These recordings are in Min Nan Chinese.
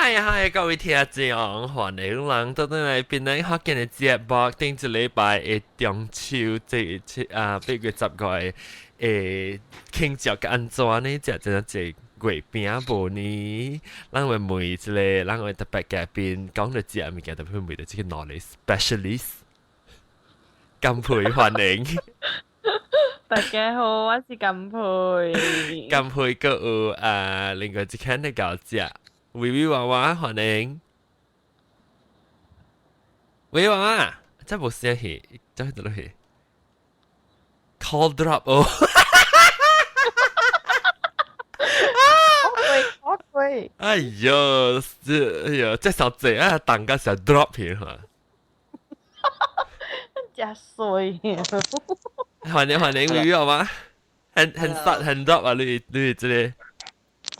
Hi hi，各位聽眾，歡迎人倒轉來檳榔福建的節目，頂一禮拜的中秋節啊，8月15的慶祝個按怎呢？食真濟月餅無呢？咱會問一个，咱會特別嘉賓講著食物件，特別問著這個兩个 specialist，甘佩歡迎。大家好，我是甘佩。甘佩閣有啊，另外一間的搞食。微微娃娃歡迎，微娃娃，這無聲去，這去倒去？Call drop 哦。我對。哎呦，這哎呦，這小濟啊，等個時 drop 去哈。真衰。歡迎歡迎，微微娃娃，很很實很 drop 啊！你這个。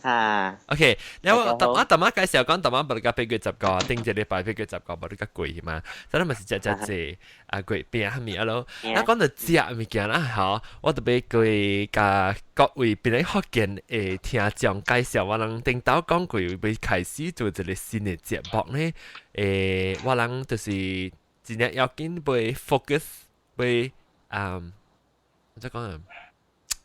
啊，OK，然後我頭仔介紹講，頭仔無你甲8月15，頂一禮拜8月15，無你較貴嘛，所以嘛是食食濟啊月餅蝦米啊咯。啊講到食物件啦，吼，我特別過共各位檳榔福建的聽眾介紹，我人頂頭講過欲開始做一个新的節目呢。我人就是真正要緊欲 focus 欲啊，怎講啊？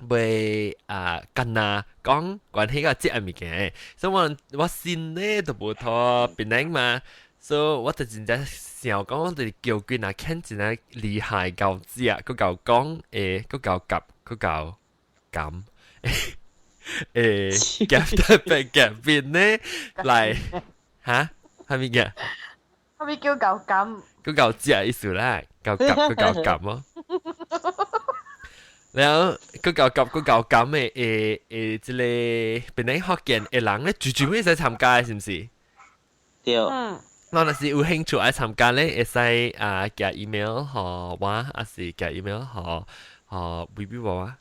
袂啊，干焦講關係個食物件，所以我新咧都無佇檳榔嘛，所以我就真正想講，我就是叫幾若肯真正厲害𠢕食，閣𠢕講，閣𠢕夾，閣𠢕講，夾特別夾邊呢來，哈，啥物件？啥物叫𠢕講？閣𠢕食意思啦，𠢕夾閣𠢕夾哦。然後閣𠢕夾閣𠢕講的這个檳榔福建的人咧，絕對會使參加，是毋是？對。嗯。我若是有興趣愛參加咧，會使啊寄 email 予我，抑是寄 email 予予微微娃娃。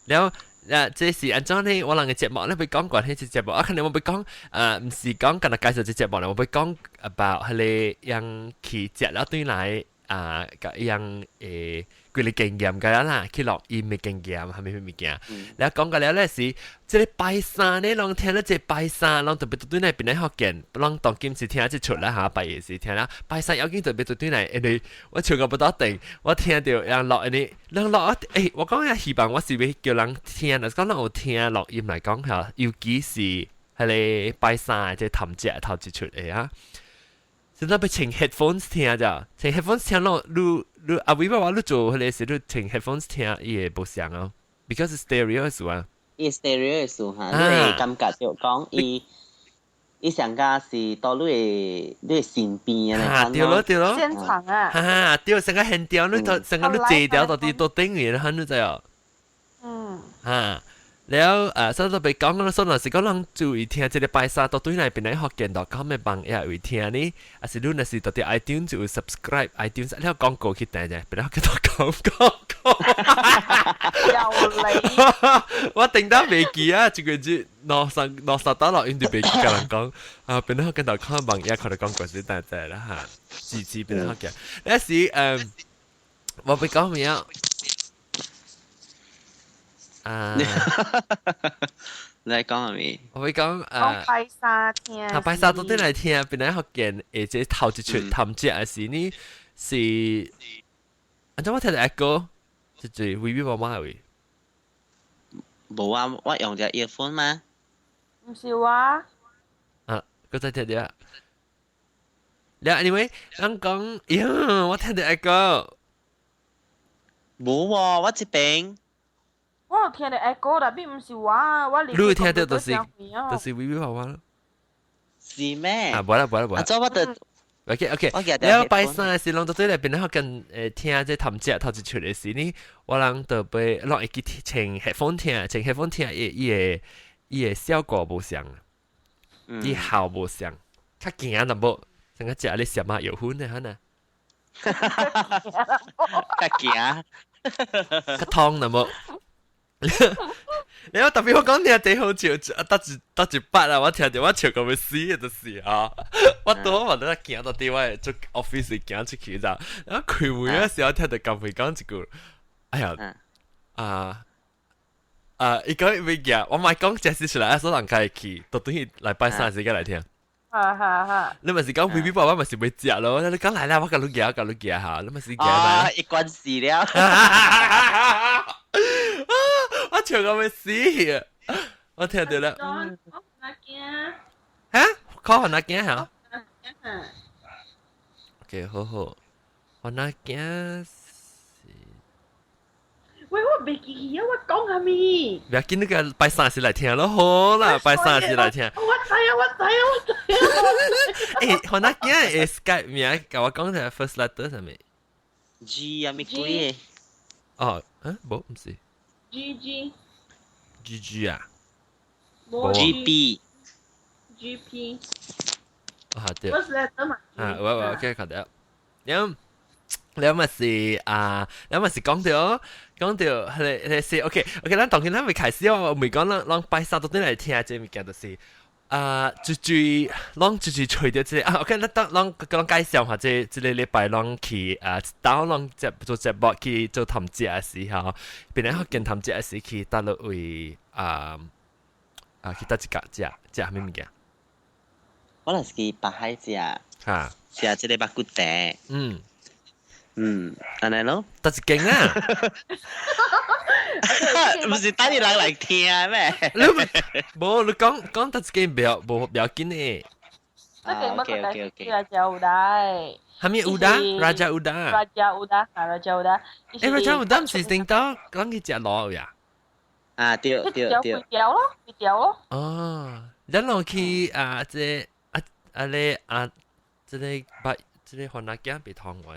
然後啊，這是按怎呢？我人的節目咧，欲講關係這節目，啊，可能我欲講啊，毋是講干焦介紹這節目咧，我欲講 about 彼个樣去食了轉來啊，共樣幾个經驗個啦，去錄音的經驗，蝦米蝦米物件。然後講過了咧是，這个拜三呢，攏聽了這拜三，攏特別轉來檳榔福建，攏當今是聽這出啦哈，拜日是聽了拜三要緊特別轉來，因為我笑到不得定，我聽著人錄，因為人錄啊，我講遐希望我是欲叫人聽，若是講人有聽錄音來講嚇，尤其是彼个拜三的這頭隻頭一出的啊。現在欲穿 headphones 聽咋？穿 headphones 聽咯，你你阿偉爸爸你做彼个時，你穿 headphones 聽伊會無相啊？Because stereo 的事啊。伊 stereo 的事哈，你會感覺著講伊伊上加是到你的身邊啊。對咯對咯。現場啊。哈哈，對，成個現場你都成個你坐條到底到頂面，你知哦？嗯。哈。了啊，所以特別講咯，所以若是講人注意聽這个拜三到轉來檳榔福建 .com 的網頁位聽呢，抑是你若是佇 iTunes 就有 subscribe iTunes，了廣告去訂者，檳榔福建 .com 廣告。又嚟。我頂到袂記啊，這個字兩三兩三打落音就袂記，共人講啊，檳榔福建 .com 網頁可能廣告是訂者啦哈，支持檳榔福建。那是我欲講咩啊？啊！你講係咪？我欲講啊，拜三聽。啊，拜三倒轉來聽，檳榔福建，或者頭一出頭隻的時呢，是，按怎我聽著 echo，就是微微媽媽位。無啊，我用隻 earphone 嘛。毋是我。啊，閣再聽著。了，anyway，人講，喲，我聽著 echo。無喎，我這邊。我有聽著 echo，但係毋是我，我你聽著就是微微娃娃咯。是咩？啊，無啦無啦無啦。啊，做我的。 OK OK，了拜三時攏倒轉來檳榔福建聽這頭隻頭一出的時呢，我人就欲攏會記穿 headphone 聽，穿 headphone 聽伊的效果無相，伊效無相，較驚淡薄，像個食咧什麼藥粉的哈呢？較驚，較痛淡薄。你我特別我講聽最好笑，得一得一筆啊！我聽著我笑到欲死的就是啊！我拄好嘛在行到佇我做 office 行出去咋，然後開門的時候聽著甘佩講一句，哎呀啊！啊，伊講欲行，我莫講這是出來，所以人家去，到等於禮拜三時間來聽。哈哈哈。你咪是講 B B 爸爸咪是欲食咯？你講來啦，我共你行，共你行下，你咪是行啊，一關事了。我笑到欲死，我聽到啦。我驚。嚇？考番仔囝嚇？OK，好好，番仔囝。喂，我袂記起啊，我講啥物？不要緊，那個拜三時來聽咯，好啦，拜三時來聽。我知啊，我知啊，我知啊。欸，番仔囝的 Skype 名，共我講下 first letter 啥物？G 啊，咪鬼的？哦，嗯，無，毋是。 G G。 G G 啊？G B。 G P。啊對。 First letter 嘛。啊，我 OK，看到。咁。你咪是啊，你咪是講到，係是 OK OK，咱當然咱未開始，我未講咱咱拜三都轉來聽這物件，就是啊，最最攏最最揣著這個啊，OK，咱當攏講介紹下這這個禮拜攏去啊，當攏節做節目去做談節的時候，變來福建談節的時去佗落位啊啊去佗一角食食啥物物件？我若是去北海食，哈，食這個肉骨茶。嗯，按呢咯。佗一間啊？毋是等你人來聽咩？你無你講講佗一間袂無袂要緊的。這間乜個 Raja Uda。啥物 Uda？Raja Uda。 Raja Uda 啊，Raja Uda。欸，Raja Uda 毋是頂到講去食滷呀？啊，對對對。粿條咯，粿條咯。哦，咱落去啊，這啊啊咧啊，這個把這個番仔囝別通話。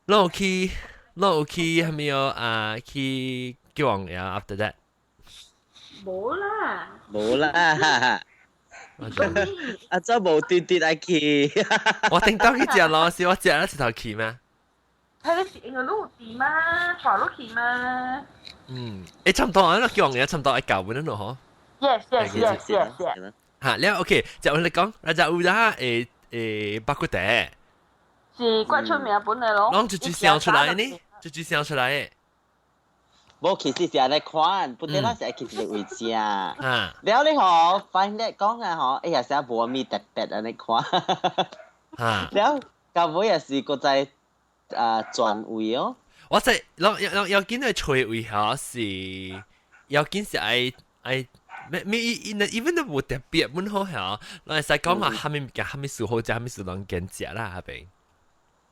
咱有去，咱有去啥物哦？啊，去叫王爺 after that。無啦。無啦。啊，這無端端愛去。我頂到去食囉，是我食了一頭去咩？睇你是用個路地嗎？帶落去嗎？嗯，欸，差唔多啊，那叫王爺差唔多愛教阮咯，嗬。 Yes。嚇，了 OK，就我你講，Raja Uda 誒誒肉骨茶。是怪出名本來咯。攏直接想出來呢？直接想出來的。無，其實是按呢款，本來咱是愛去一個位食。啊。了你吼，發現咧講啊吼，哎呀，啥無物特別按呢款。啊。了，到尾也是閣再啊轉位哦。我知，攏要要緊去揣位吼是，要緊是愛愛。咩咩伊伊 even 都無特別本好嚇，咱會使講話啥物物件，啥物事好食，啥物事攏揀食啦，下邊。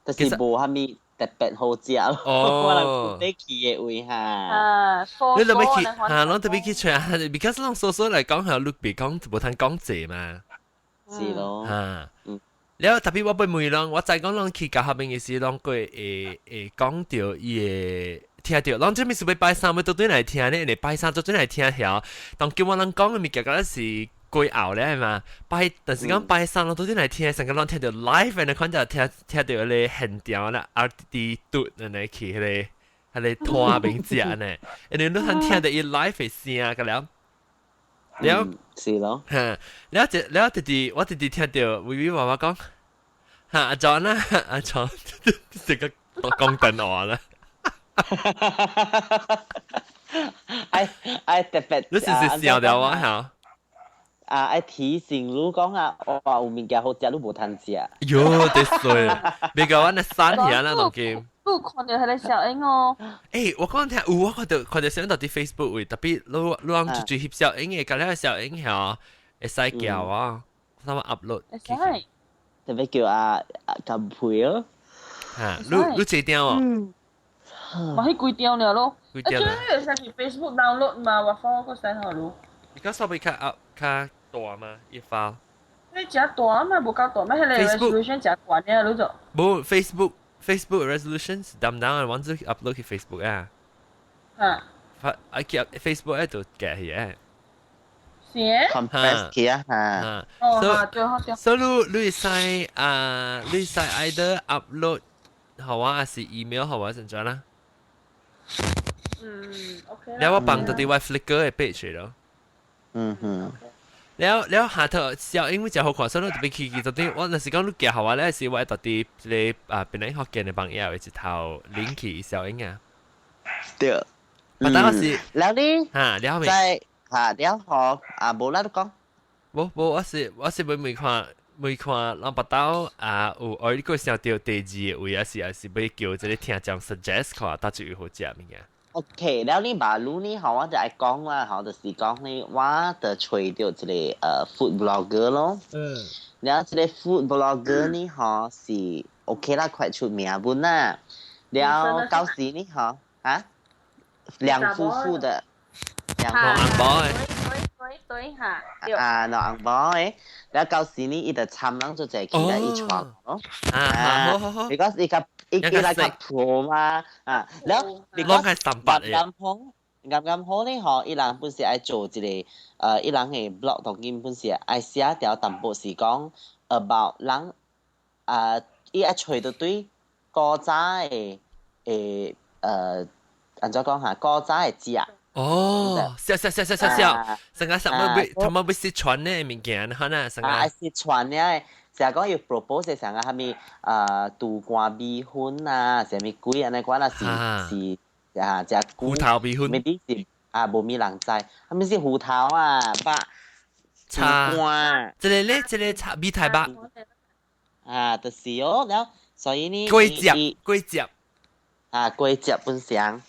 就是無啥物特別好食咯。我人欲去的位哈。啊，你特別去嚇，攏特別去揣，because 攏數數來講嚇，你別講無通講濟嘛。是咯。嚇。了特別我欲問攏，我知講攏去到下邊嘅時，攏過會會講著伊會聽著，攏這物是欲拜三欲倒轉來聽呢？拜三倒轉來聽曉，當叫我人講嘅物件，敢若是過後咧嘛？拜，但是講拜三攏倒轉來聽，成個攏聽著 live 的款就聽聽著彼个現場啦，啊佇拄按呢去彼個彼個攤邊食呢，因為你通聽著伊 live 的聲個了。了，是咯。嚇，了一了直直我直直聽著微微媽媽講，嚇阿莊啦，阿莊，這個講電話啦。愛愛特別，你是是笑掉我嚇？啊！愛提醒你講啊，哇，有物件好食，你無通食。喲，得衰，別個我那散去啦，當今。你有看著彼个小英哦？欸，我講聽有，我看著看著上到佇 Facebook 位，特別你你講出去翕小英的，佮了小英吼會使叫我，我 upload。會使。特別叫阿阿金佩哦。嚇，你你這張哦？嗯。嘛彼幾張爾咯。幾張？啊，這會使去 Facebook download 嘛？我放我閣 send 予你。你講稍微較較大嗎？一發。你誠大嘛，無夠大咩？彼個 resolution 誠懸的，你做。無 Facebook。Facebook resolution 是當當啊，我只 upload 去 Facebook 啊。嚇。發啊去 Facebook 喺度寄去啊。是？ compress 去啊嚇。哦，對好對。所以你你會使啊，你會使 either upload 予我，還是 email 予我，怎樣啦？嗯，OK。了我放到佇我 Flickr 的 page 咯。嗯哼。了了下頭小英文誠好看，所以我特別去去到底，我若是講你寄予我咧，是我會到佇這個啊，檳榔福建的網頁有一頭 link 去小英啊。對。不但是，了你嚇，了未？在嚇了好啊，無啦，你講。無無，我是欲問看問看，人腹兜啊有愛你閣想著第二個位，抑是欲叫這个聽眾 suggest 看，佗一位好食物件。 OK，了你馬路呢？吼，我就愛講啦，吼，就是講呢，我就揣著一个food blogger 咯。了這个 food blogger 呢，吼是 OK 啦，快出名本啦。了到時呢，吼啊，兩夫婦的，兩兩翁某的。對對嚇。啊，兩翁某的，了到時呢，伊就參人做濟起來伊帶咯。啊，好好好。 because 伊較伊伊來較 pro 嘛，啊，了，攏係三百嘅。啱好，啱啱好呢，吼，伊人本是愛做一个，伊人的 blog 當今本是愛寫條淡薄是講 about 人，啊，伊愛揣著對古早的按怎講嚇，古早的食。哦，笑笑笑笑笑笑，成個什麼欲，他們欲失傳的物件，可能成個。啊，失傳的，成日講要 propose 成個啥物啊，杜瓜米粉啊，啥物鬼按呢款啊，是是啊，食芋頭米粉， maybe 是啊，無物人知，啥物是芋頭啊，肉茶瓜，這个咧，這个炒米苔目。啊，就是哦，了，所以呢，粿汁，粿汁，啊，粿汁本上。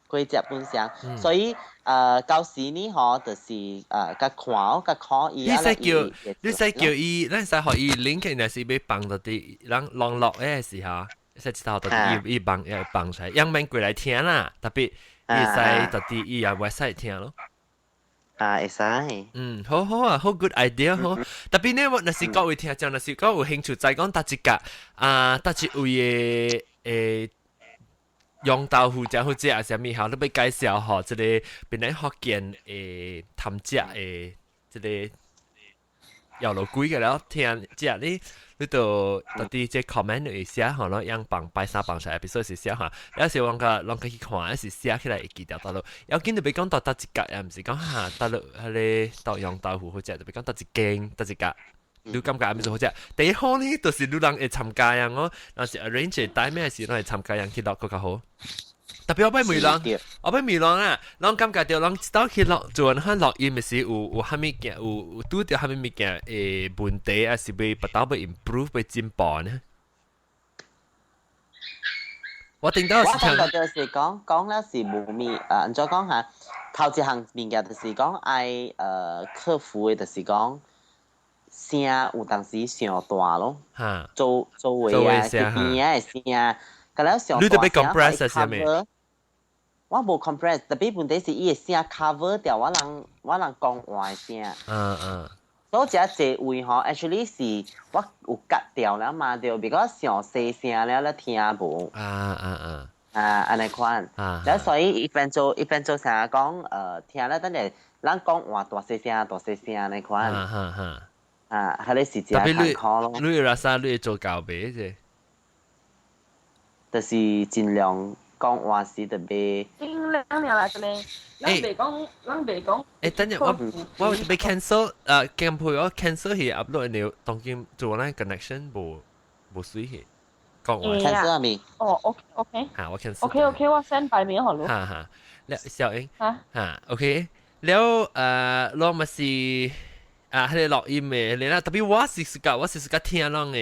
粿汁本上，所以到時呢，嗬，就是較看較看伊你使叫，你使叫伊，咱使予伊 link，若是欲放到佇人網絡的時候，使知道到佇伊伊放伊放出來，樣免過來聽啦，特別伊使到佇伊個 website 聽咯。啊，會使。嗯，好好啊，好 good idea 好。特別呢，我若是各位聽眾，若是講有興趣，知講佗一個啊，佗一位的釀豆腐食好食啊，啥物好，你欲介紹吼，這个檳榔福建的貪食的這个搖路鬼個了，聽食你，你就到佇這 comment 會寫吼，咯，樣放拜三放出來，episode 是寫吼，有時我個攏去看，是寫起來會記得佗落。要緊就欲講到佗一角，也毋是講哈，佗落彼个到釀豆腐好食，就欲講佗一間佗一角。你感覺啥物好食？第一好呢，就是你人會參加人哦，若是 arrange 帶咩時，攏會參加人去錄閣較好。特別我欲問人，我欲問人啊，人感覺著人一道去錄做完錄音的時，有啥物件，有拄著啥物物件的問題，抑是欲腹兜欲 improve 欲進步呢？我頂到我感覺就是講講了是無物，按怎講嚇？頭一項物件就是講愛克服的，就是講聲有當時傷大咯，做做話啊，邊仔的聲，佮了傷你著欲 compress 啥物？我無 compress，特別問題是伊的聲 cover 掉我人講話的聲。所以這濟位吼，actually 是我有割掉了嘛對，because 傷細聲了，你聽無。啊，按呢款。了所以一般做成日講，聽了等下咱講話大細聲，大細聲按呢款。啊，彼个是真艱苦咯。你有啥？你會做到袂啫？就是盡量講話時特別。盡量啦，這個。咱袂講，咱袂講。等陣我欲 cancel，鏡配我 cancel 去 upload 了，當今做咱 connection 無無水去，講話。 cancel 未？哦，OK OK。嚇，我 cancel。 OK OK，我 send 擺面好咯。哈哈，了小英。嚇。嚇，OK，了攏嘛是。啊，彼个錄音的，你啦，特別我是 suka 聽人的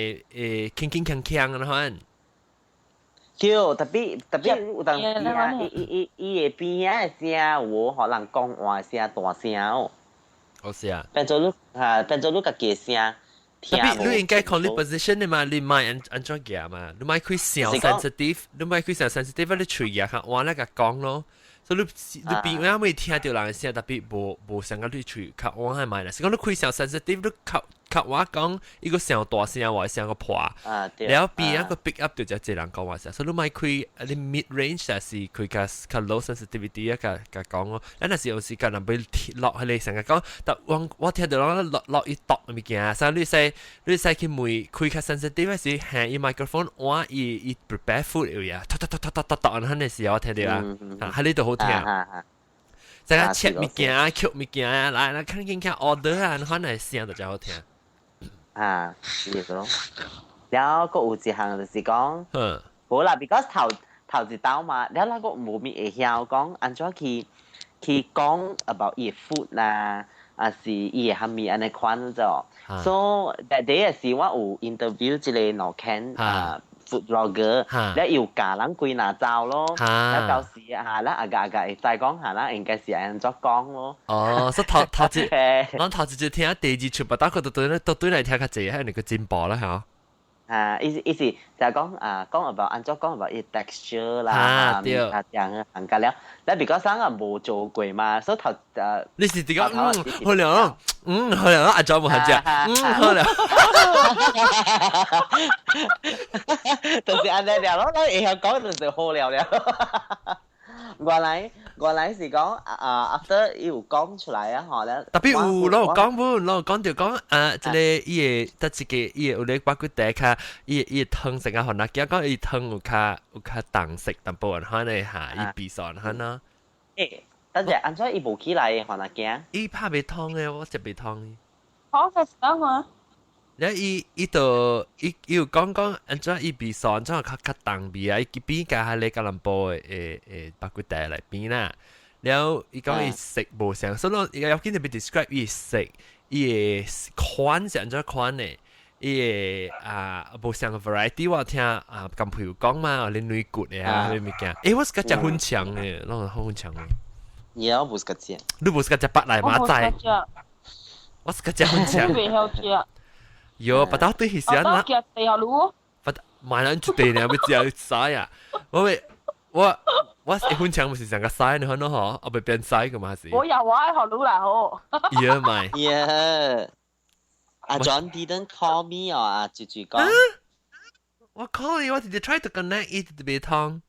鏗鏗鏘鏘的款。對，特別特別有當時啊，伊伊伊伊的邊仔的聲有予人講話聲大聲哦。哦是啊。變做你嚇，變做你家己的聲聽。特別你應該看你 position 的嘛，你莫按怎行嘛，你莫開傷 sensitive，你莫開傷 sensitive，你喙舉較倚來共講咯。所以你邊仔會聽著人的聲，特別無像個你喙較倚的嘛，是講你開傷 sensitive，你較較倚講，伊閣傷大聲，或聲閣破。啊對。了邊仔閣 pick up 著遮濟人講話聲，所以你莫開你 mid range，抑是開較較 low sensitivity 啊，共共講咯。咱若是有時間人欲落彼个成日講，但我聽著人落落伊讀物件，所以你使去問開較 sensitive 時，向伊 microphone 倚伊伊 prepare food 有影，突突突突突突突，按呢時我聽著啊，啊，彼个就好聽。這個切物件啊，抾物件啊，來來看見看 order 啊，可能聲就真好聽。啊，是咯。了，閣有一項就是講，無啦，because 頭頭一道嘛，了那個無咪會曉講按怎去講 about 伊的 food 啦，還是伊的蝦米按呢款咗。So that day 是我有 interview 一個老 Ken 啊 food blogger，了又教人幾若走咯，了到時啊，咱阿個阿個會知講下啦，應該是按怎講咯。哦，所以頭頭一，咱頭一節聽第二出，不打個都對都對來聽較濟，係那個進步啦嚇。啊，意思就係講啊，講 about 按怎講 about 伊 texture 啦，啊對，啊這樣行個了。你比較生啊無做過嘛，所以頭你是點講？嗯，好了，嗯，好了，阿莊冇客食，嗯，好了。就是按呢了咯，咱會曉講就是好了了。原來是講啊，after 伊有講出來啊，吼咧。特別有，攏有講本，攏有講著講啊，這個伊個得一個伊個有咧包括茶較，伊個湯色啊，予人驚講伊湯有較重色淡薄，可能嚇伊鼻酸可能。欸，等陣按怎伊無起來予人驚？伊拍袂通的，我食袂通。好食得嘛？了伊伊就伊伊有講講按怎伊鼻酸，怎較較重味啊？伊比較彼個吉隆坡的的肉骨茶來比啦。了伊講伊色無相，所以伊要緊特別 describe 伊色，伊的款是按怎款的？伊的啊無相 variety 我聽啊，跟朋友講嘛，你女骨的啊，彼物件。欸，我是較食粉腸的，攏是好粉腸的。你我無是較食。你無是較食白來馬仔？我是較食粉腸。你袂曉食。有，不到對是啥啦？不，買人一地呢，欲食屎啊！我會我一粉腸毋是成個屎，你看到嗬？我袂變屎個嘛是？我有我愛學滷啦好。呀咪。呀，阿 John didn't call me 哦，阿豬豬講。我 call 你，我直接 try to connect 伊直袂通。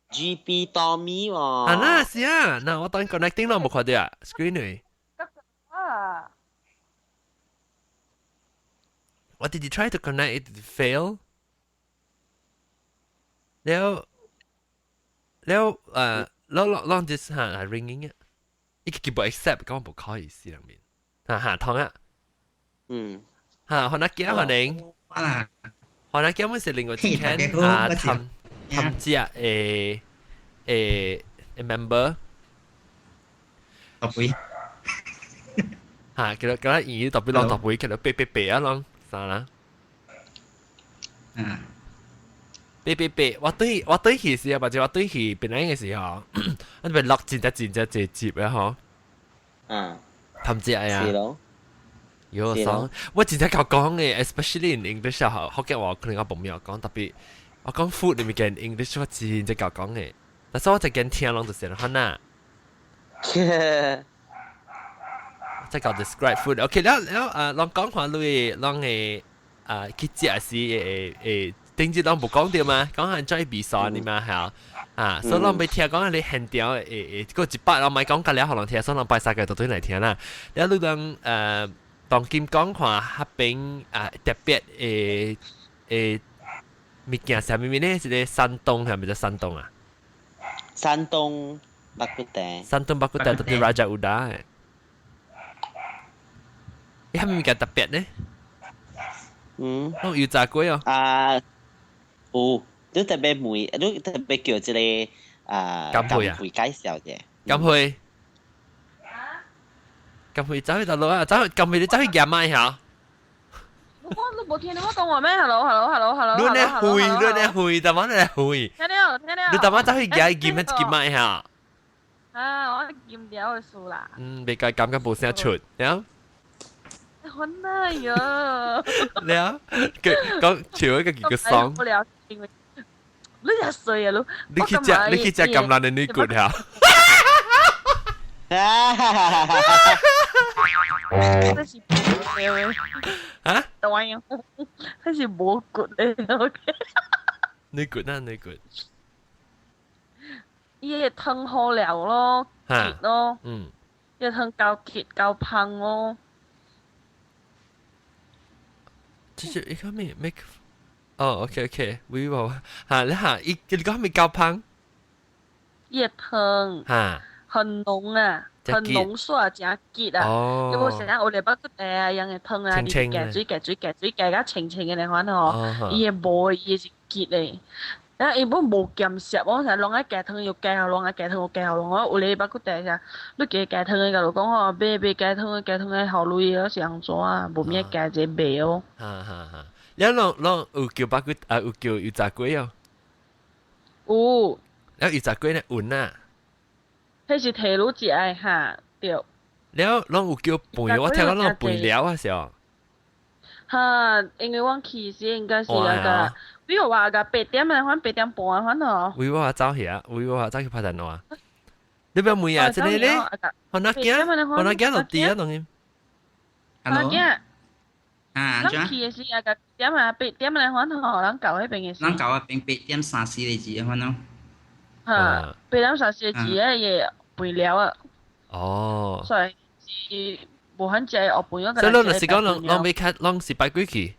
GP Tommy 喎。啊，那是啊，那我當 connecting 咯，無看著啊，screen 裏。啊。 What did you try to connect? It fail. 了了誒，攞攞攞啲嚇 ringing 啊，伊個無 accept，講無可以思裡面，嚇嚇通啊。嚇，可能驚可能。啊。可能根本是另外一間啊，氹氹只誒誒 member。特別。嚇，叫叫伊特別攞特別，叫做白白白啊攏。啥啦？嗯。別別別！我對去時候，或者我對去檳榔的時候，我咪落真正真正濟集啊嗬。氹只呀。是咯。有爽，我真正夠講嘅，especially in English 啊，福建話可能我無妙講，特別我講 food 裡面嘅 English 我真正夠講嘅，但是我就驚聽攏就是可能。即係 describe food。OK，了了啊，攏講看你攏會啊去食時會會頂日攏無講著嘛，講下做味素呢嘛係啊，所以攏欲聽講你現場會會個一百攏莫講甲了，予人聽，所以攏拜三個就對來聽啦。了你講當今講看彼邊啊特別的的物件啥物物呢？一個山東係咪叫山東啊？山東肉骨茶。山東肉骨茶特別 Raja Uda 的。伊啥物物件特別呢？攏油炸粿哦。啊，有，你特別問，你特別叫這個啊，甘佩啊，介紹者。甘佩。甘佩走去大陸啊，走去甘佩你走去夾麥嚇。我你無聽到我講話咩？Hello，hello，hello，hello。你咧會，你咧會，大媽你咧會。聽到，聽到。你大媽走去夾夾一支麥嚇。啊，我兼掉的事啦。嗯，袂該感覺無聲出，了。好難喲。了，佢講唱一個幾個 song。不了，因為你也衰啊！你去食，你去食甘藍的女骨嚇。哈！這是啊？對啊，這是無骨的，OK。女骨啊，女骨。伊個湯好料咯，結咯，伊個湯夠結夠芳咯。這是伊個咩 make？哦，OK OK，we will 嚇你嚇，伊你講咩夠芳？伊個湯嚇。很濃啊，很濃縮啊，誠結啊。你無成日我哋肉骨茶啊，樣的湯啊，你加水加水加水加甲清清的那款吼，伊的無，伊的是結的。啊，伊本無鹹澀，我成日攏愛加糖又加喉嚨，愛加糖又加喉嚨，我有禮拜骨地啥，你加加糖的，甲你講吼，買買加糖的，加糖的效率了是按怎啊？無物加這賣哦。哈哈哈！你攏攏有叫肉骨啊？有叫油炸粿哦？有。了油炸粿呢？雲啊？彼是提滷食的哈，對。了攏有叫飯，我聽講攏飯料啊是哦。哈，因為阮去時應該是那個，比如話個8點啊，反8點半啊，反哦。為我走去啊，為我走去拍電話。你不要問啊，這個咧，番仔囝，番仔囝落地啊，當然。番仔囝。啊，咱去的時啊個點啊，八點來反吼，咱到彼邊的時。咱到彼邊8點34個字反咯。哈，8點34個字的也飯料啊。哦。所以是。無很濟學飯，我所以攏就是講，攏攏欲較攏是拜幾去？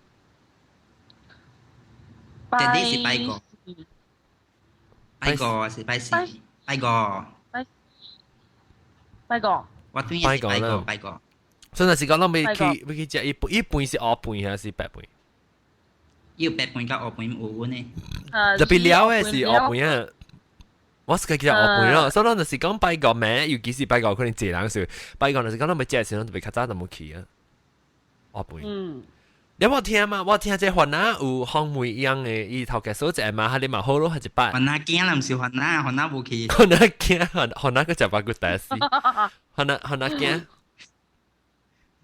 這裡是拜五，拜五是拜四，拜五，拜五，我對是拜五，拜五。所以就是講，攏欲去欲去食伊伊飯是烏飯還是白飯？有白飯佮烏飯有呢。特別料的是烏飯啊。我是記得烏飯咯，所以咱就是講拜五暝，尤其是拜五可能濟人時，拜五就是講咱欲食時，咱特別較早就無去啊。烏飯。你有聽嗎？我聽這番仔有風味一樣的，伊頭家所在嘛，哈你嘛好咯，還一擺。番仔囝啦，毋是番仔，番仔無去。番仔囝，番番仔閣食肉骨茶死。番仔番仔囝。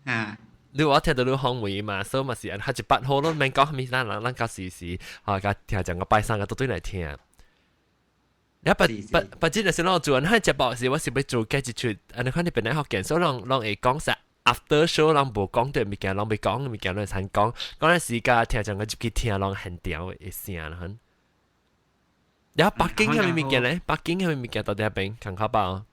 啊！你我聽到你風味嘛，所以嘛是還一擺好咯，免講啥物，咱人咱到時時，哈，共聽講個拜三個都對來聽。你不不不，真係是我做完節目時，我是欲做計一出，按呢款你本來福建，所以攏攏會講啥？After show 攏無講著物件，攏欲講物件，攏會通講。講咧時間聽講個入去聽，攏現場會聲啦。了北京啥物物件咧？北京啥物物件到底邊崁口包？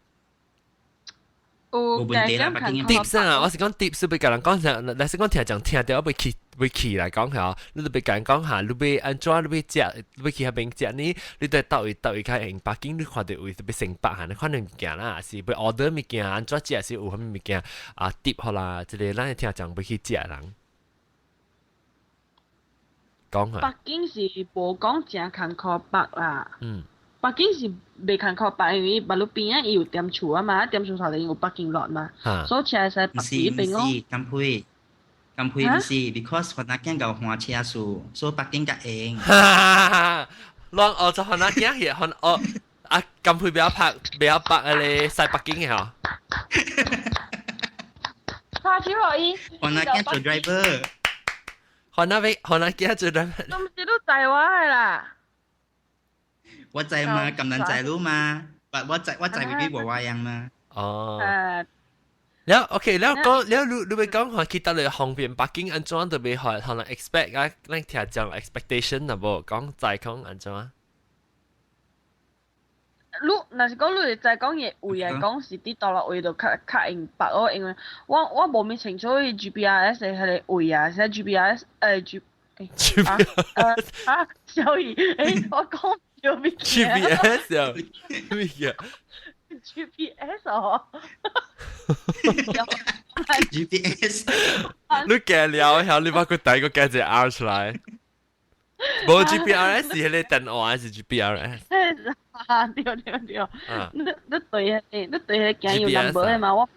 有問題啦，北京 tips 啊，我是講 tips 欲共人講啥？若是講聽講聽著欲去欲去來講下，你就欲共人講下，你欲按怎？你欲食，你欲去彼邊食呢？你佇佗位佗位較用北京，你看著位特別成百項，你看物件啦，是欲 order 物件，按怎食是有啥物物件啊？tip 好啦，這個咱聽講欲去食人講下。北京是無講誠艱苦北啦。北京是袂艱苦北，因為馬路邊仔伊有踮厝啊嘛，踮厝頭前有 parking lot 嘛，所以車會使泊佇彼邊咯。毋是，甘佩，甘佩毋是，because 番仔囝𠢕換車數，所以北京較閒。攏哦，就番仔囝去，番哦啊，甘佩不要拍，不要拍嗰個西北京的嗬。拍手予伊。番仔囝做 driver。番仔欲，番仔囝做 driver。都毋是你載我的啦。我知嘛，咁難知路嘛，我我知我知未必無我樣嘛。哦。了 OK，了講了你你欲講話去佗裡方便北京按怎特別可能 expect 啊，咱聽講 expectation 啦無，講在講按怎？你若是講你會知講伊位來講是佇佗落位就較較用北哦，因為我我無咪清楚伊 GPRS 的彼個位啊，是 GPRS G 啊啊，sorry，我講著物件。 GPS 啊，咩嘢？GPS 哦。 GPS。你驚了後，你把佢帶個加隻 R 出來。無 GPRS 是彼個電話還是 GPRS？啊，對對對，你你對彼你對彼個行有 number 的嘛？我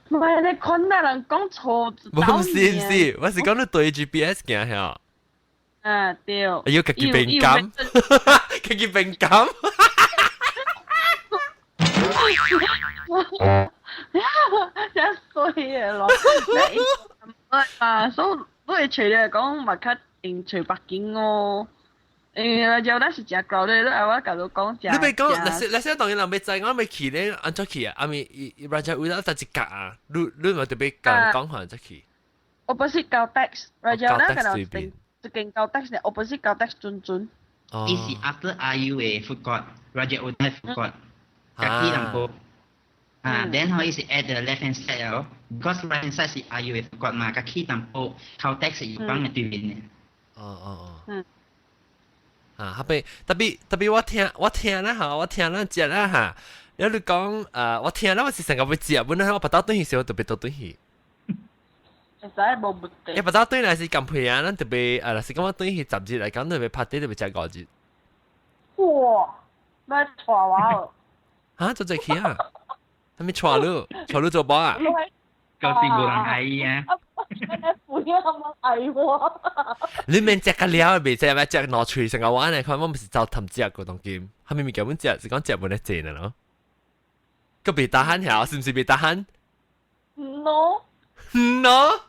唔係你困難人講錯。無是毋是，我是講你對 GPS 行遐。啊對。哎呦，家己變感，家己變感。真衰的咯！啊，所以你會揣來講嘛較用揣北京哦。因為就咱是誠高咧，你愛我共你講誠。你欲講，若是若是當然人欲知，我欲去咧，按怎去啊？啊咪伊 Raja 有得一角啊，你你嘛特別共人講話按怎去？ Opposite Caltex， Raja 那個一間 Caltex 呢，opposite Caltex 準準。伊是 after IU 的 food court，Raja Uda food court，家己人個。啊，then 可以是 at the left hand side 哦，because right hand side 是 IU 的 food court 嘛，家己淡薄 Caltex 是右方的對面的。哦哦哦。啊，彼邊特別特別，我聽我聽啦嚇，我聽咱食啦嚇。了你講，我聽啦，我是成個欲食，本來我腹肚轉去時，我特別倒轉去。會使無問題。欸，腹肚轉來是甘配啊，咱特別啊，若是講我轉去10日來講，特別拍底特別食5日。哇！咪帶我哦！嚇，做隻去啊？係咪帶你？帶你做波啊？就是無人愛伊啊！不要咁愛我。你免食個了，未食咪食攞喙成個玩咧？看我唔是走貪食個當今，係咪物件本食是講食無得濟呢咯？個袂 tahan 曉，是毋是袂 tahan ？No。 No。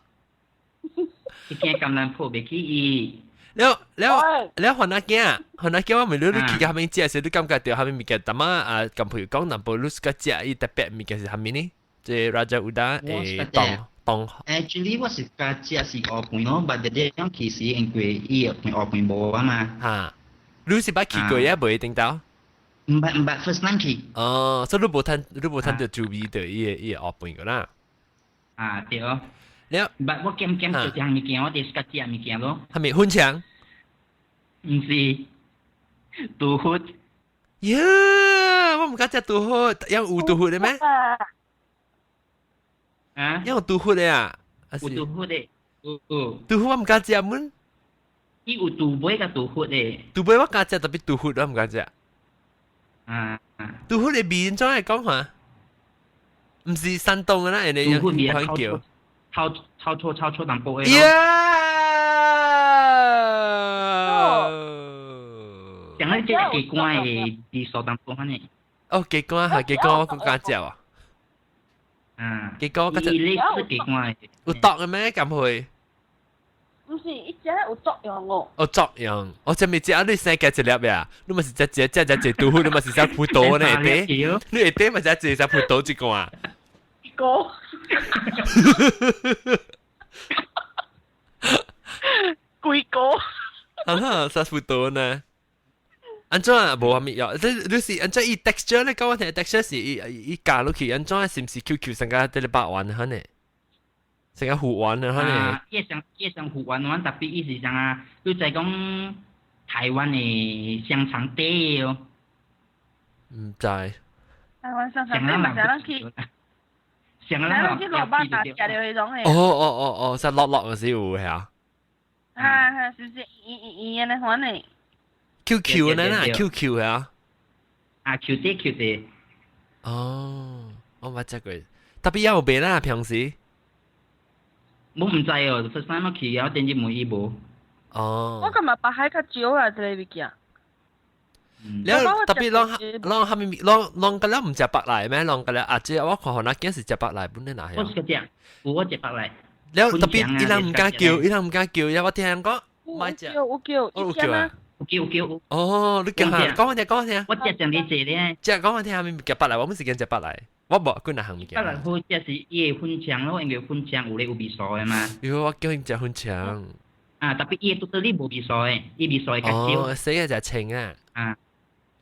伊驚橄欖抱袂起伊。了了了，番仔囝，番仔囝，我問你，你去到蝦米食時，你感覺到蝦米物件？淡仔啊，咁譬如講，南部你自家食伊特別物件是蝦米呢？這 Raja Uda 誒，當當。 Actually，我是家食是烏飯咯，但係你講其實因為伊烏飯無啊嘛。嚇，你是捌去過啊？袂一定到。毋捌毋捌，first time 去。哦，所以你無趁，你無趁著注意到伊個烏飯個啦。啊，對。了，捌我兼兼做一項物件，我就是家食物件咯。係咪粉腸？毋是，豆腐。呀，我毋敢食豆腐，有有豆腐的咩？啊？有豆腐的啊？有豆腐的，有有。豆腐我毋敢食滿。伊有豆尾佮豆腐的。豆尾我敢食，特別豆腐我毋敢食。啊。豆腐的味怎會講話？毋是山東的啦，人哋有款叫。炒炒錯炒錯淡薄的。呀！像那這雞肝的味素淡薄款的。哦，雞肝哈，雞肝我更敢食啊。啊。雞肝，伊類似雞肝的。有毒的咩？敢會？毋是，伊食有作用哦。哦，作用，我這咪食啊！你生加一粒呀？你嘛是食食食食一豆腐，你嘛是食葡萄呢？下底，你下底嘛食一隻葡萄一罐。一個。幾個？啊，食葡萄呢？按怎無啥物藥？你你是按怎伊 texture 咧？講我聽 texture 是伊伊加落去，按怎是毋是 QQ 成個佇咧肉丸款呢？成個糊丸啊款呢？伊上糊丸丸，特別伊是啥啊？你知講台灣的香腸底哦？毋知。台灣香腸底嘛，是咱去。上咱去羅巴達食著彼種的。哦哦哦哦，實落落嗰時有係啊。哈哈，是是圓圓圓的款的。 QQ 呢啦，QQ 啊。啊，Q 啲 Q 啲。哦，我捌食過，特別有賣啦，平時。我毋知哦，first time 我去，我點知問伊無。哦。我感覺北海較少啊，這個物件。了特別攏攏蝦米攏攏個了毋食白來咩？攏個了啊！這我看予那囝是食白來本來哪我是食，有我食白來。了特別伊人毋敢叫，伊人毋敢叫，呀！我聽人講，莫食。有叫有叫啊！有叫有叫。哦，你叫下，講我聽，講我聽。我食上你濟咧。食講我聽，蝦米食白來，我們時間食白來，我無幾若項物件。白來好食是伊的粉腸咯，因為粉腸有咧有味素的嘛。喲，我叫𪜶食粉腸。啊，特別伊的肚子裡無味素的，伊味素會較少。哦，死個食清啊。啊。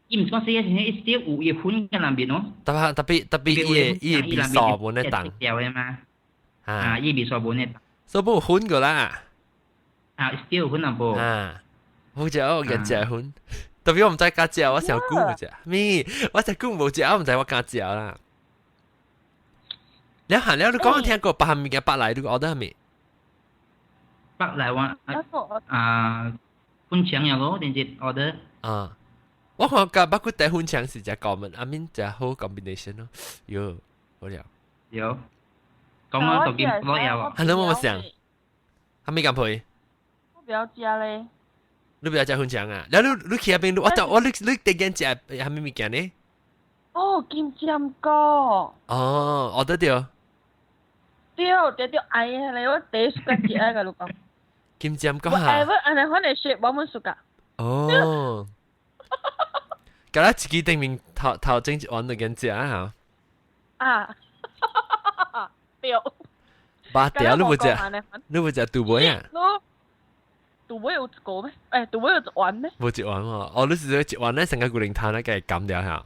伊毋是講死個是伊少有伊粉喺內面咯。特別特別特別伊個伊個味素無咧重。掉的嘛。啊，伊味素無咧重。所以無粉過啦。啊，少有粉淡薄。啊，好食我日食粉，特別我毋知敢食，我上久無食。咩？我食久無食，我毋知我敢食啦。了行了，你講我聽過別項物件白來，你 order 啥物？白來我啊，粉腸又咯，定是 order。啊。我看佮肉骨茶粉腸是誠 common，啊面誠好 combination 咯。喲，好了。有。講我都見我有啊。係你冇想？係咪咁配？我不要食咧。你不要食粉腸啊？了你你去那邊，我就我你你突然食啥物物件呢？哦，金針菇。哦，學得著。對對對，哎呀，你我第一次食個你講。金針菇哈。哎，我按呢款來說，我們暑假。哦。敢若一支頂面頭頭前一碗就緊食啊！啊，對。八條你無食？你無食肚尾啊？肚尾有一個咩？欸，肚尾有一碗咩？無一碗喎，哦，你是說一碗咧，成個龜苓湯咧，給減掉嚇。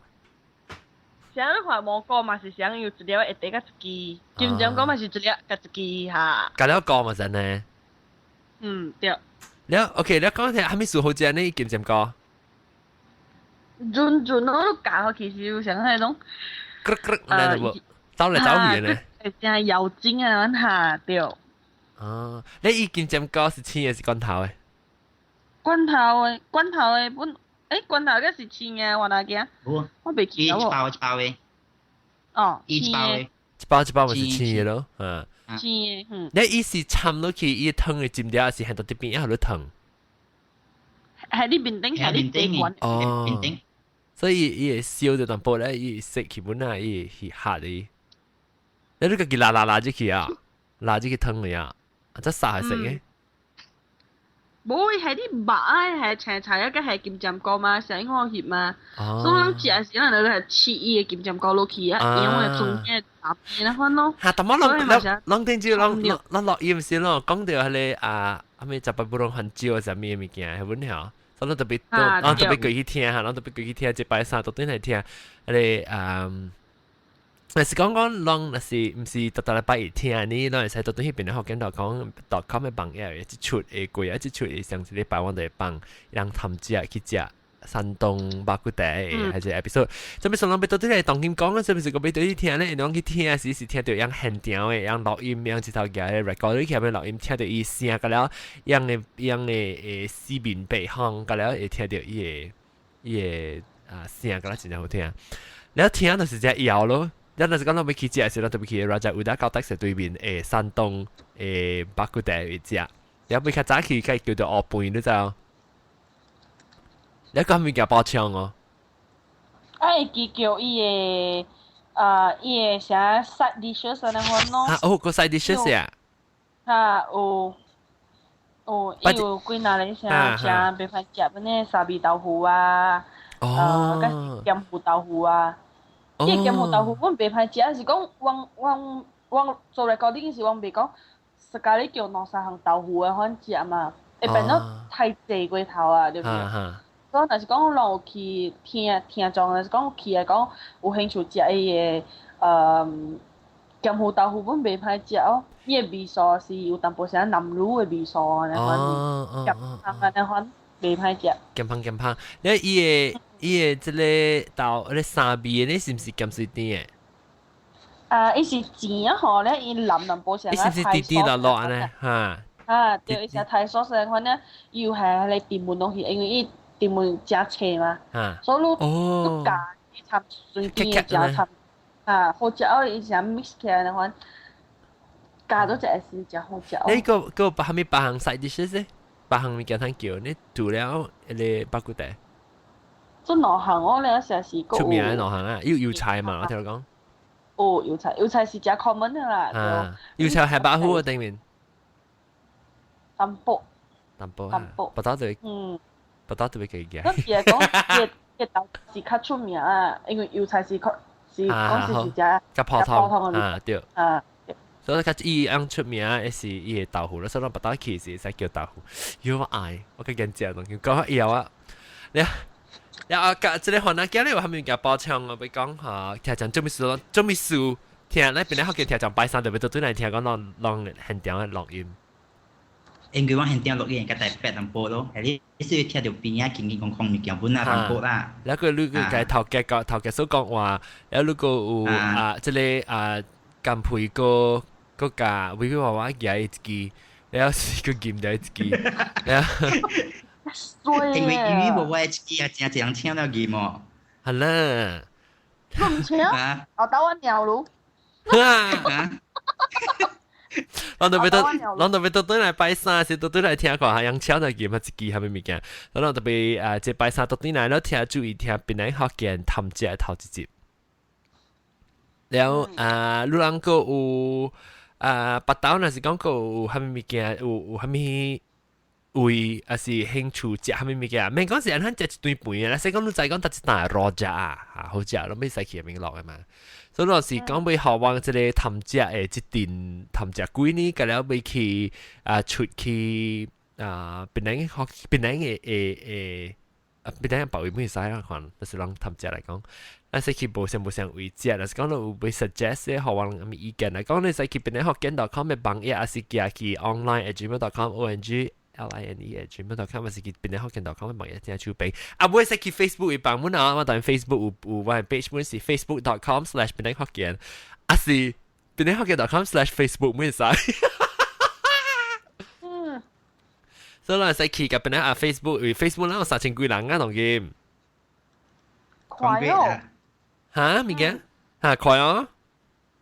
像你看蘑菇嘛是像有一粒會得佮一支，金針菇嘛是一粒佮一支哈。加了膏嘛真呢？嗯，對。了，OK，了講聽，啥物事好食呢？金針菇。潤潤咯，你咬其實有像彼種，咯咯，來無？走來走去呢？會咬筋啊，哈對。哦，你伊金針菇是青的是罐頭的？罐頭的，罐頭的本罐頭嘅是青嘅，我哪驚？我未記一包一包嘅。哦，一包嘅。一包一包咪是青嘅咯，嗯。青嘅，嗯。你意思摻落去，伊湯嘅浸掉是喺到這邊一路湯。喺呢邊頂，喺呢邊管。哦。所以伊會燒就淡薄咧，伊食起本來伊會嚇你。你家己拉拉拉入去啊，拉入去湯裡啊，這啥食嘅？無，係啲肉啊，係青菜啊，個係金針菇嘛，成我翕嘛。所以咱食時，咱就係切伊的金針菇落去啊，因為中間雜邊那款咯。嚇，但我攏攏頂住攏攏錄音先咯，講到彼个啊，啥物食白不攏番椒啥物物件，係本曉。所以特別，咱特別過去聽哈，咱特別過去聽，這拜三都轉來聽，彼个啊。若是講講，攏若是毋是逐逐禮拜一聽呢，攏會使倒轉去邊福建 .com 的網頁，一出會過啊，一出會上一禮拜我就會放人談食去食山東肉骨茶的彼個 episode。這物上攏欲倒轉來當今講啊，這物是閣欲倒去聽咧？攏去聽時是聽著樣現場的，樣錄音，樣一頭舉咧 record 起來錄音，聽著伊聲，甲了樣的樣的會四面八方，甲了會聽著伊的啊聲，甲了真正好聽。了聽就是只搖咯。咱若是講咱欲去食時，咱特別去 Raja Uda Caltex 對面的山東的肉骨茶去食。了欲較早去，該叫做烏飯，你知無？你講物件包槍哦？啊，會記叫伊的啊，伊的啥 side dishes 按呢款咯。啊，哦，個 side dishes 啊？哈，有有，伊有幾若個啥啥袂歹食，按呢沙味豆腐啊，佮鹹腐豆腐啊。伊個鹹腐豆腐阮袂歹食，是講阮阮阮做 recording 時，阮袂講 sekali 叫兩三項豆腐的款食嘛，會變做太濟過頭啊，對不對？所以若是講咱有去聽聽眾，若是講去來講有興趣食伊个鹹腐豆腐，阮袂歹食哦。伊个味素是有淡薄啥南乳的味素按呢款，鹹香按呢款袂歹食。鹹香鹹香，你伊个伊个這个豆，彼个三味的，你是毋是鹹水甜的？啊，伊是甜啊吼咧，伊淋淡薄啥。伊是毋是甜甜落落按呢？哈。啊，對，伊是太酥的款咧，又係彼個甜文落去，因為伊甜文誠脆嘛，所以你你加摻隨便的誠摻，啊，好食哦，伊是 mix 起來的款，加咗食是誠好食。你閣閣有啥物別項 side dishes 咧？別項物件通叫你除了彼個肉骨茶。這兩項我咧成是出名的兩項啊，有油菜嘛？我聽你講。哦，油菜，油菜是誠 common 的啦。啊，油菜係白虎頂面。淡薄。淡薄。淡薄。不打對。不打特別幾嘅。咁其實講，伊個豆是較出名啊，因為油菜是較是講是是食較普通啊，對。啊。所以較伊樣出名的是伊个豆腐咯，所以咱腹肚去時會使叫豆腐。有我愛，我較緊食東西，講枵啊。你你啊，甲這个番仔今日有啥物件補充啊？欲講哈，聽講做物事，做物事，聽咱邊咧福建聽講拜三特別都轉來聽講攏攏現場的錄音。因為我現場錄音較特別淡薄咯，係你是聽著邊仔輕輕空空物件本啊淡薄啦。แล้ว個你個該頭家講頭家所講話，了如果有啊，這个啊甘皮哥閣加威威娃娃舉一支，了是閣吟掉一支，了。因為因為無我一支啊，誠濟人請了吟哦。好啦。你毋請？哦，等我尿嚕。啊！咱特別都，咱特別都轉來拜三時，都轉來聽看下，用敲來吟啊一支啥物物件。咱特別啊，這拜三都轉來了聽，注意聽檳榔福建談食的頭一集。了啊，你人閣有啊，腹肚若是講閣有啥物物件，有有啥物位，抑是興趣食啥物物件？免講是按怎食一頓飯啊，若是講你知講佗一頓會好食啊，好食，攏欲使去免落的嘛。所以若是講欲予阮這个談食的這陣談食幾呢，共了欲去啊出去啊，檳榔福檳榔的的的啊，檳榔別位會使啦，看，就是攏談食來講。咱使去無相無相位食，若是講你有欲 suggest 予阮啥物意見來講，你使去檳榔福建 .com 的網頁，抑是寄去 online@gmail.com ongline@gmail.com，抑是去檳榔福建 .com 的網頁正手邊。啊，會使去 Facebook 的版本啊，我當 Facebook 有有我的 page 本是 facebook.com/檳榔福建，抑是檳榔福建 .com/Facebook 會使。所以咱使去甲邊啊 Facebook，因為 Facebook 咱有3000幾人啊，同佢。快哦！嚇，物件嚇快哦！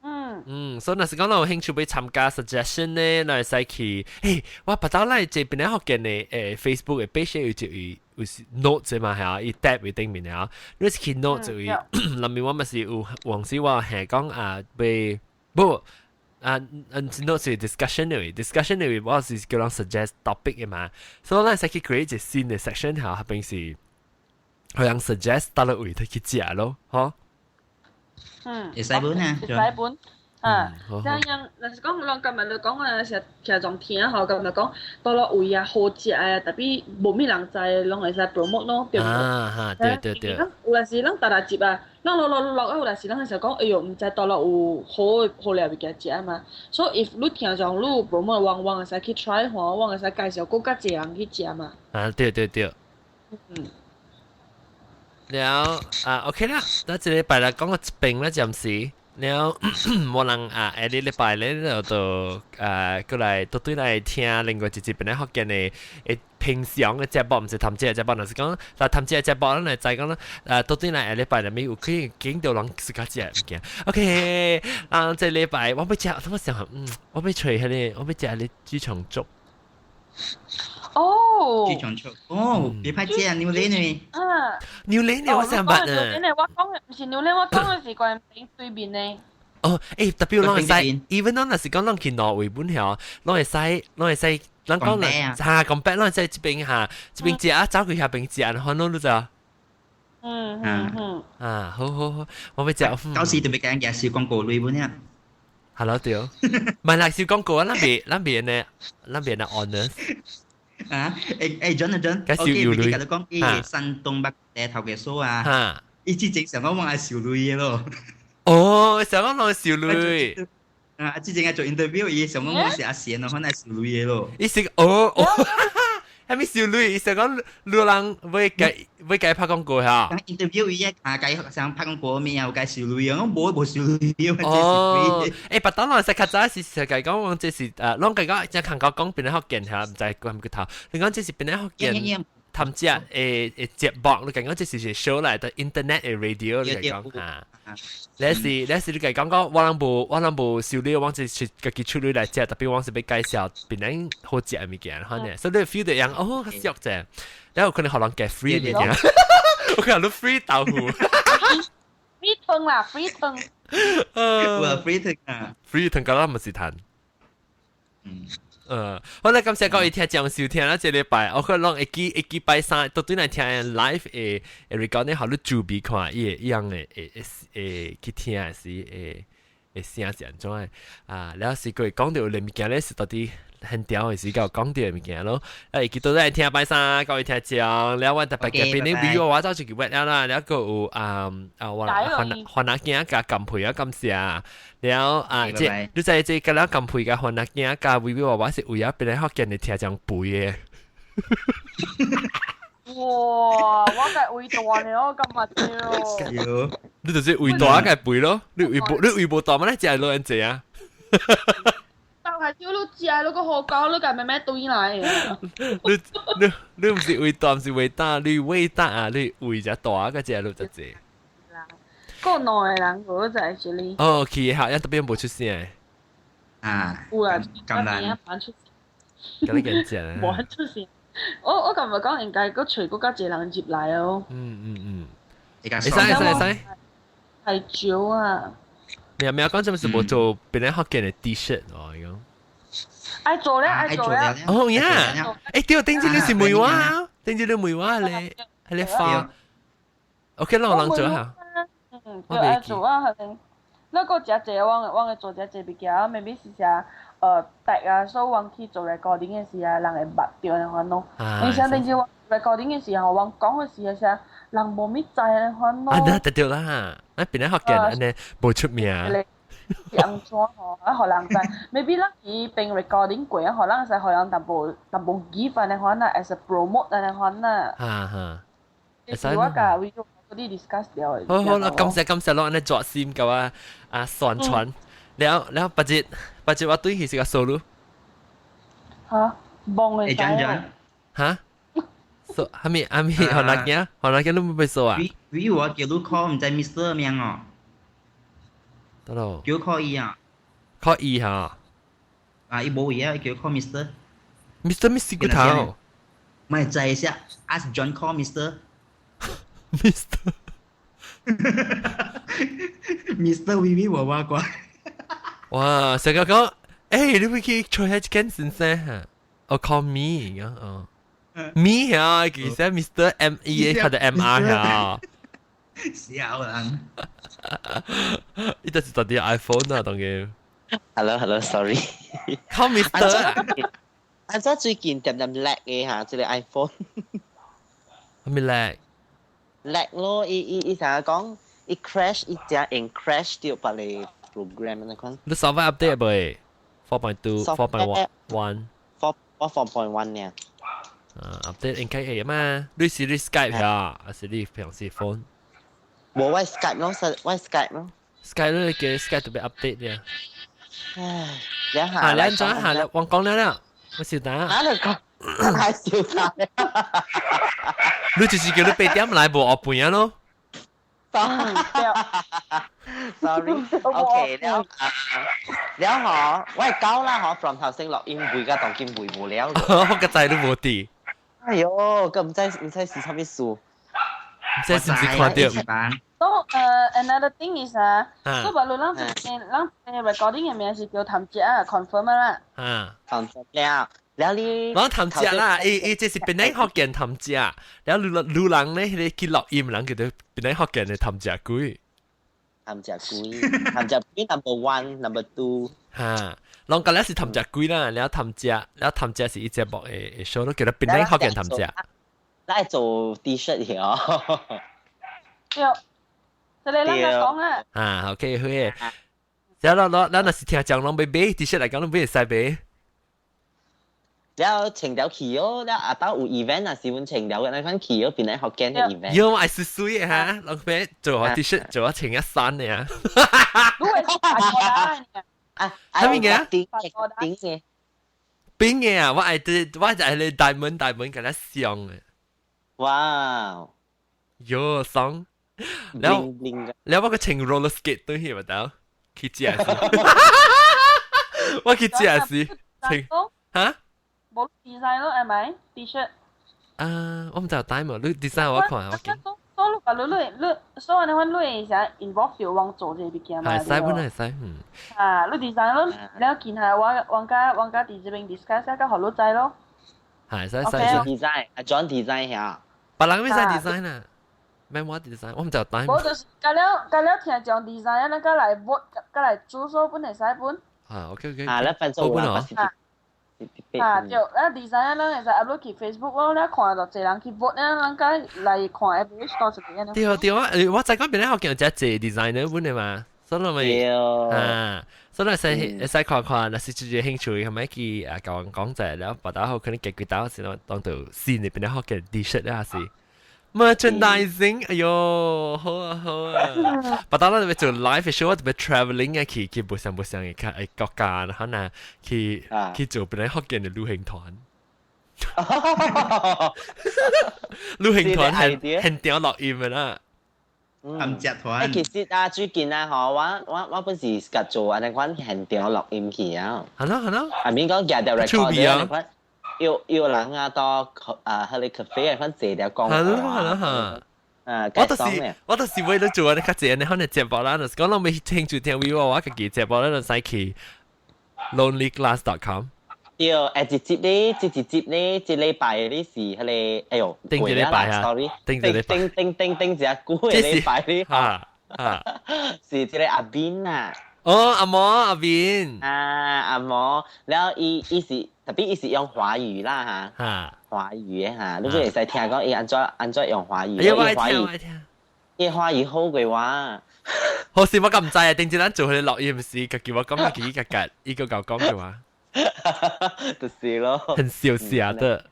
嗯。嗯，所以若是講咱有興趣欲參加 suggestion 呢，咱會使去。嘿，我別到咱這邊咧福建的Facebook 的 page 有一位有是 notes 嘛，係啊，伊 tab 位頂面啊，你是去 notes 位，內面我嘛是有往時我係講啊，欲無啊，嗯，notes 是 discussion 的位，discussion 的位我是叫人 suggest topic 的嘛，所以咱使去 create 一個新的 section 嚇，彼邊是予人 suggest 佗落位去食咯，吼。嗯，會使本啊，會使本。啊，這樣，若是講，咱今日你講啊，成聽眾聽吼，今日講佗落位啊好食啊，tapi 無咩人知，攏會使 promote 咯，對毋對？啊哈，對對對。有陣時咱逐逐集啊，咱落落落啊，有陣時咱會想講，哎喲，毋知佗落有好好料物件食嘛。所以 if 你聽眾你有 promote，往往會使去 try 看，往會使介紹閣較濟人去食嘛。啊，對對對。了啊，OK 啦，那這禮拜來講個一邊啦，暫時。了，無人啊，下禮拜咧就就過來都對來聽另外一集本來福建的平常的節目，毋是談這個節目，若是講，但談這個節目，咱來知講啦，都對來下禮拜內面有可能見到人自家食物件。OK，啊，這禮拜我欲食，我想，我欲揣彼個，我欲食彼個豬腸粥。哦，豬腸粥，哦，別歹食啊，牛奶呢？啊，牛奶呢？我想捌呢。牛奶我講的毋是牛奶，我講的是關於對面的。哦，欸，特別攏會使，even 咱若是講咱去挪威本曉，攏會使，攏會使，咱講啦，嚇，講白攏會使這邊嚇，這邊食啊，走去遐邊食，反正你知啊。啊，好好好，我欲食。到時就欲共人小廣告類本啊。係咯對，唔係啦，小廣告啊，咱別呢，咱別呢 honest。啊，欸欸，John 啊 John，OK，別甲你講，伊山東北地頭嘅數啊，伊之前想講我係小女嘅咯。哦，想講我係小女。啊，之前係做 interview，伊想講我是阿賢咯，可能係小女嘅咯。伊是哦哦，係咪小女？伊想講路人會計會計拍廣告嚇。 interview 伊啊，計想拍廣告咩啊？有計小女啊，我無無小女。哦，欸，別當來是較早是世界講，講這是攏計講只看講講變福建嚇，毋知關唔頭。你講這是變福建。談只節目，你講這是是 show 來的 internet 的 radio 你講嚇。你是你講講，我人無收料，我是家己出嚟來食，特別我是欲介紹別人好食的物件，可能，所以你 feel 到樣哦，較俗者，然後可能予人給 free 物件，我看你 free 豆腐，free 湯啦，free 湯，哇，free 湯啊，free 湯，敢若毋是趁。好啦，感謝各位聽眾收聽啦，這禮拜我可能會記會記拜三都對來聽 live 的 recording，予你注意看，伊會樣的會會去聽是會會聲是按怎的啊？了是過講著有物件咧，是到底很屌的時間講著的物件咯。啊，會記倒來聽拜三，各位聽眾，了我特別嘅邊啲 video 我早就去問了啦，了閣有啊啊我番番仔囝佮甘佩啊感謝。了啊，這你知這個了甘佩佮番仔囝佮微微娃娃是為咗邊個福建的聽眾肥的。哇！我嘅胃大呢，我感覺對。你就是胃大嘅肥咯，你胃無你胃無大嘛？你食落安濟啊？但係只要你食，你個好高，你個慢慢堆來。你你你毋是胃大，毋是胃大，你胃大啊！你胃只大個食落就濟。國內的人無在這裡。哦，去下，一特別無出聲。啊。有啊，咁難。出聲。咁你緊張。無出聲。我感覺講應該閣揣閣較濟人入來哦。會使會使會使。太少啊！你有講這麼是無做別人福建的 T-shirt 哦？伊講。愛做咧，愛做咧。哦呀！欸，對，頂次你是問我，頂次你問我咧，彼個發。OK，咱有人做下。嗯，對，愛做啊，係咪？那個誠濟，我會做誠濟物件，maybe 是啥帶啊，所以我去做 recording 的時啊，人會捌著的款咯。你像頂次我 recording 的時候，我講的時候，人無物知的款咯。啊，那對對啦，啊，邊個福建按呢無出名。是按怎吼？啊，予人知，maybe 咱去邊 recording 過啊，予人使予人淡薄淡薄 give 按呢款啊，as a promote 按呢款啊。哈哈。是我共為嗰啲 discuss 了。好好啦，感謝感謝，攏按呢熱心共我啊宣傳。了了，別日別日我對去是個收入。嚇，望會使。嚇？數係咪係咪學哪件？學哪件你冇被數啊？ V 我叫你 call 毋知 Mr 名哦。得咯。叫 call 伊啊。 call 伊嚇。啊，伊無伊啊，叫 call Mr。 Mr. Mr 骨頭。咪就係先，ask John call Mr。 Mr。 Mr. 微微娃娃啩。哇！成日講，誒，你會去吹下間先生嚇？哦，call me 哦。me 嚇，其實 Mr. M E A 佢的 M R 嚇。笑人。呢就是特啲 iPhone 啊，當然。 Hello hello sorry。 Call Mr. 啊，這最近點點 lag 嘅嚇，這個 iPhone。係咪 lag？ lag 咯，伊伊伊成日講，伊 crash，伊只用 crash 掉別個 program 那款。你 software update 未？4.2、4.1。 Four 我 4.1 呢。啊，update 應該會嘛？你是你 Skype 呀，還是你平時 phone？無我 Skype 咯，我 Skype 咯。 Skype 你叫 Skype 特別 update 嘅。唉，兩下。下兩轉下啦，我講了啦，我笑打。啊，你講，太笑打。你就是叫你8點來無學半啊咯。 Sorry，OK，了了嗬，我係搞啦嗬，from 頭先錄音背甲當今背無了。我個仔都無佇。哎喲，咁毋知是啥物事。唔知是唔是看到？ So, another thing is 啊，所以話你咱咱 recording 嘅名是叫譚姐啊，confirm 啦。啊，confirm 了。了你，講譚姐啦，伊伊這是檳城福建譚姐，了魯魯人咧，彼個去錄音人叫做檳城福建的譚姐鬼。譚姐鬼，譚姐鬼 number one number two。哈，攏講了是譚姐鬼啦，了譚姐，了譚姐是伊節目的 show 都叫做檳城福建譚姐。咱做 T-shirt 嘅哦。對，這個咱講啊。啊，OK，好嘅。然後咱咱若是聽講攏欲買 T-shirt 來講，攏欲會使買。了穿條去哦，了阿兜有 event 啊，是阮穿條嘅那款去哦，檳城福建嘅 event。喲，愛水水嘅哈，攏欲做下 T-shirt 做下穿一衫嘅啊。你會是白個啦？啊，啥物嘅？頂頂嘅。邊嘅啊？我愛對，我就係你大門大門共咱上嘅。哇！喲，爽！了了，我個穿 roller skate 對去咪得？去食是。我去食是穿嚇？冇 design 咯，係咪？T-shirt。啊，我毋知有帶嘛，你 design 我看我見。所以你你你，所以你看你會使 involve 到往做這個物件嘛？係使本來使，嗯。啊，你 design 咯，了見下我我家我家佇這邊 discuss 下，予你知咯。係使使 design，阿 John design 下。別人欲使 design 啊，免我 design，我毋知有帶。無就是甲了甲了聽講 design，咱甲來 vote，甲來煮所本會使本。啊，OK OK。啊，咱分做本哦。啊，對，咱 design 咱會使 upload 去 Facebook 咯，咱看到濟人去 vote，咱咱來看 average 多一個。對對啊，我知講邊咧學見有隻 designer 本的嘛，所以咪啊，所以會使會使看看，若是真正興趣，係咪去啊共阮講者，了別打好可能解決到時當到新的邊咧學見 T-shirt 啊是。merchandising，哎喲，好啊好啊！別打咱欲做 live show，我欲 travelling 啊，去去無相無相的較國家，可能去去做檳城福建的旅行團。旅行團係現場錄音的啦。暗食團。其實啊，最近啊，嗬，我我我本是甲做按呢款現場錄音去啊。係咯係咯。係免講夾條 record 按呢款。有有人啊，到啊，彼个 cafe 款坐了講話。係咯係咯嚇。啊，我就是我就是為了做按呢較濟，你可能節目啦，就是講攏欲聽住聽我我家己節目咧，就使去 lonelyglass.com。對，誒一集咧，這一集咧，這禮拜咧是彼個，哎喲，頂一禮拜啊，sorry，頂一禮拜，頂頂頂頂一下久個禮拜咧，嚇嚇，是這個阿斌啊。哦，阿毛阿斌。啊，阿毛，然後伊伊是特別伊是用華語啦嚇，華語的嚇，你不會使聽講伊按怎按怎用華語，哎我愛聽我愛聽，伊華語好過我。好似我咁毋知啊，頂次咱做彼個錄音時，家己我講家己家家，伊個共講嘅話，就是咯，很羞澀的，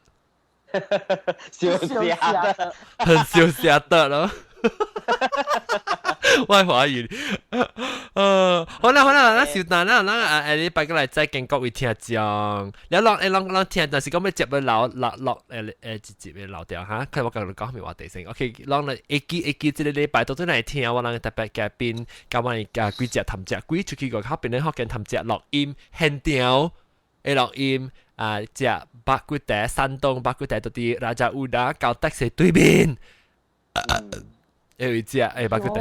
羞澀的，很羞澀的咯。我華語，好啦好啦，咱小等啦，咱啊下禮拜過來再見各位聽眾。你攏會攏攏聽，但是講欲接欲留留落一集欲留掉哈。看我剛剛講咩話題先。OK，攏來會記會記，這個禮拜都轉來聽我人特別嘉賓，佮我哋啊幾隻頭隻鬼出去外口邊咧福建頭隻錄音現場的錄音啊，食肉骨茶，山東肉骨茶，就佇 Raja Uda Caltex 對面。會食肉骨茶。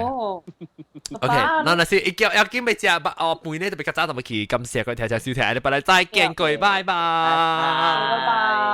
OK，那若是一叫要緊欲食肉哦，飯呢特別較早就欲去，感謝各位聽眾收聽，下禮拜來再見，各位，拜拜。拜拜。